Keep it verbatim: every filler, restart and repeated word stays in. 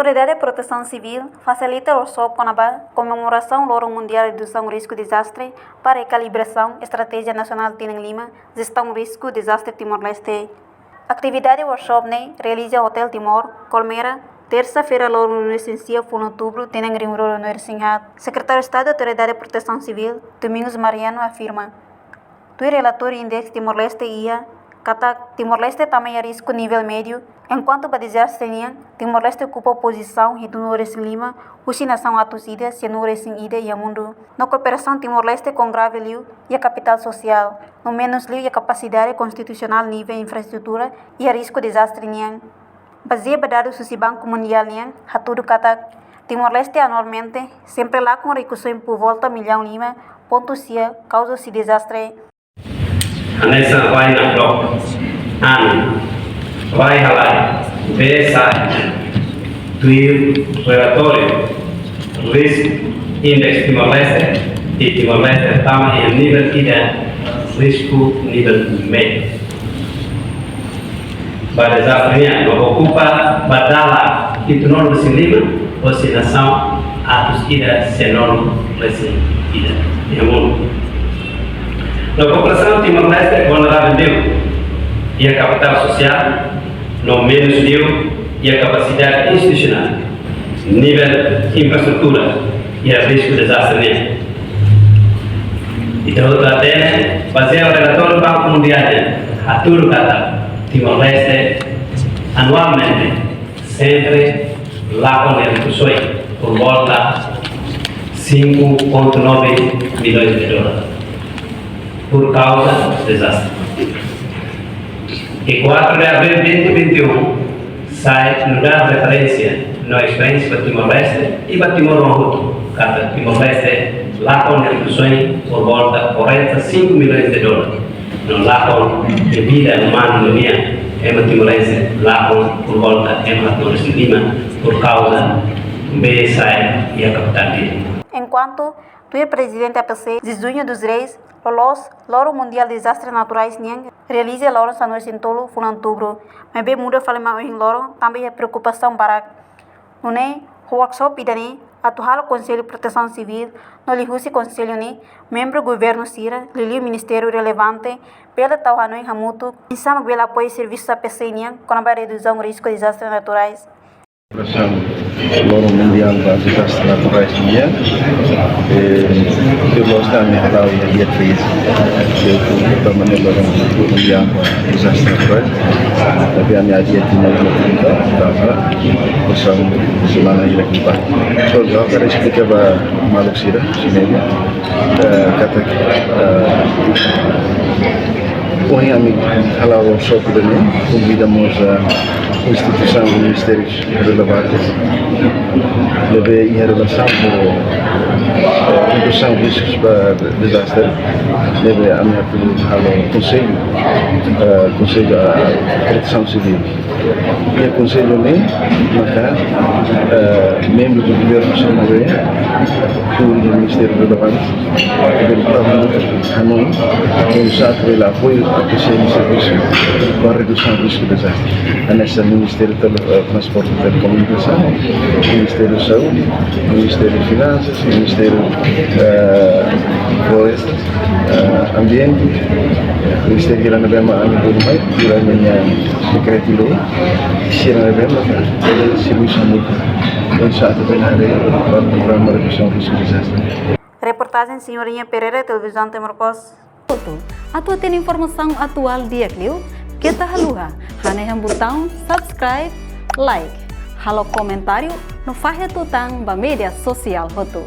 Autoridade Protesaun Sivíl fasilita workshop kona-ba komemorasaun Loron Mundiál Redusaun Risku Dezastre ba rekalibrasaun Estratéjia Nasionál tinan lima Jestaun Risku Dezastre Timor-Leste. Atividade workshop ne'e realiza Hotel Timor, Colmera, tersa-feira, loron ruanulu-resin-sia fulan Outubru, tinan rihun rua ruanulu-resin-haat. Sekretáriu Estadu Autoridade Protesaun Sivíl, Domingos Mariano, afirma, tuir relatóriu Index Timor-Leste iha, katak Timor-Leste tama iha risku nivel médiu, enkuantu ba dezastre nian, Timor-Leste okupa pozisaun hitunulu-resin-lima husi nasaun atus ida sianulu-resin-ida iha mundu. No kooperasaun Timor-Leste kon grave liu iha kapitál sosiál, no menus liu iha kapasidade konstitusionál nivel infraestrutura iha risku dezastre nian. Bazeia ba dadus husi Banku Mundiál nian hatudu katak Timor-Leste anualmente sempre lakon rikusoin por volta millaun lima pontu sia kauza husi dezastre. Hanesan rai nakdoko, an, rai halai, bee sa'e, tuir relatóriu Risk Index Timor-Leste, i Timor-Leste tama iha nivel ida, risku nivel médiu. Ba dezastre nian, no okupa ba dala hitunulu-resin-lima husi nasaun atus ida sianulu-resin-ida iha mundu. No populasaun Timor-Leste vulneravel liu iha kapitál sosiál, no menus liu iha kapasidade institusionál, nivel infraestrutura iha risku dezastre nian. Ita hotu hatene, bazeia relatóriu Banku Mundiál nian hatudu katak Timor-Leste anualmente sempre lakon rikusoin por volta cinco ponto nove milhões de dólares por causa dezastre. I quatro de abril vinte vinte e um sai nu'udar referénsia no esperiénsia ba Timor-Leste i ba Timor hotu, katak Timor-Leste lakon rikusoin por volta quarenta e cinco milhões de dólares. No lakon vida umana nian, ema timorense lakon por volta ema todos lima por kauza bee sa'e iha kapitál Dili. Enkuantu, tuir Prezidente A P C, Jesuño dos Reis, loloos Loron Mundiál Dezastre Naturais nian realiza loron sanulu-resin-tolu fulan Outubru, maibé muda fali mai ohin loron tanba iha preokupasaun barak. Nune'e, ho workshop ida-ne'e atu halo Konsellu Protesaun Sivíl no liuhusi konsellu ne'e, membru governu sira, liuliu ministériu relevante, bele tau hanoin hamutuk oinsá mak bele apoiu servisu A P C nian kona-ba redusaun risku dezastre naturais. Selebrasaun Loron Mundiál ba Dezastre Naturais nian, eh, tuir loos ami hala'o iha dia treze, ke permane Loron Mundiál ba Dezastre Naturais. Tapi ami adiakan mai dia trinta, tanba kestaun semana ida ke depan. So, ha'u hakarak esplika ba maluk sira, sira, eh, katak, eh, ohin ami hala'o workshop ida-ne'e, konvida mós, eh, instituisaun, ministériu relevante ne'ebé iha relasaun ho, eh, redusaun riskus ba dezastre, ne'ebé ami atu halo konsellu, eh, konsellu, eh, protesaun sivíl. Iha konsellu ne'e maka, eh, membru governu sira ne'ebé, tuir ministériu relevante, bele tau hanoin oinsá atu bele apoiu A P C ninia servisu ba redusaun risku dezastre. Hanesan Ministériu Tele-, eh, Transporte i Telekomunikasaun, Ministériu Saúde, Ministériu Finansas, Ministériu, eh, Florestas, eh, Ambiente, ministériu sira ne'ebé mak ami bolu mai, sira-nia dekretu-lei, sira ne'ebé mak servisu hamutuk oinsá atu bele haree ba programa redusaun risku dezastre. Reportajen Senhorinha Pereira, Televizaun Timor Post. Hotu, atu hatene informasaun atuál di'ak liu, keta haluha hanehan butaun subscribe, like, halo komentáriu no fahe tutan ba média sosiál hotu.